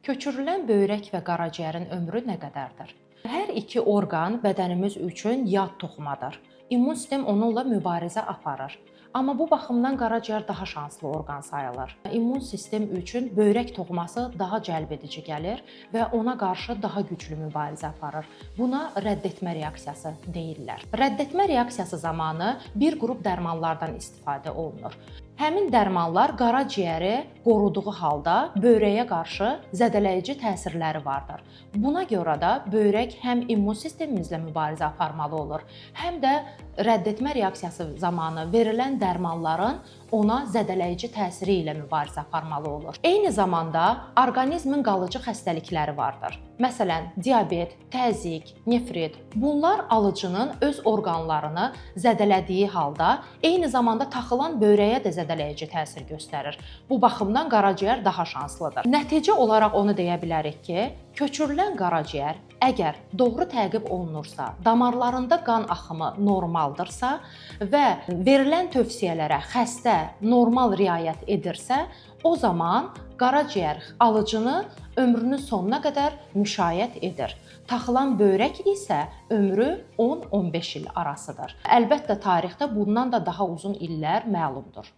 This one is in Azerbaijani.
Köçürülən böyrək və qaraciyərin ömrü nə qədərdir? Hər iki orqan bədənimiz üçün yad toxumadır. İmmun sistem onunla mübarizə aparır. Amma bu baxımdan qaraciyər daha şanslı orqan sayılır. İmmun sistem üçün böyrək toxuması daha cəlb edici gəlir və ona qarşı daha güclü mübarizə aparır. Buna rədd etmə reaksiyası deyirlər. Rədd etmə reaksiyası zamanı bir qrup dərmanlardan istifadə olunur. Həmin dərmanlar qaraciyəri qoruduğu halda böyrəyə qarşı zədələyici təsirləri vardır. Buna görə də böyrək həm immun sistemimizlə mübarizə aparmalı olur, həm də rədd etmə reaksiyası zamanı verilən dərmanların ona zədələyici təsiri ilə mübarizə aparmalı olur. Eyni zamanda orqanizmin qalıcı xəstəlikləri vardır. Məsələn, diabet, təzyiq, nefrit. Bunlar alıcının öz orqanlarını zədələdiyi halda eyni zamanda taxılan böyrəyə də zədələyici təsir göstərir. Bu baxımdan qaraciyər daha şanslıdır. Nəticə olaraq onu deyə bilərik ki, köçürülən qaraciyər əgər doğru təqib olunursa, damarlarında qan axımı normaldırsa və verilən tövsiyələrə xəstə normal riayət edirsə, o zaman qaraciyər alıcını ömrünün sonuna qədər müşayiət edir. Taxılan böyrək isə ömrü 10-15 il arasıdır. Əlbəttə tarixdə bundan da daha uzun illər məlumdur.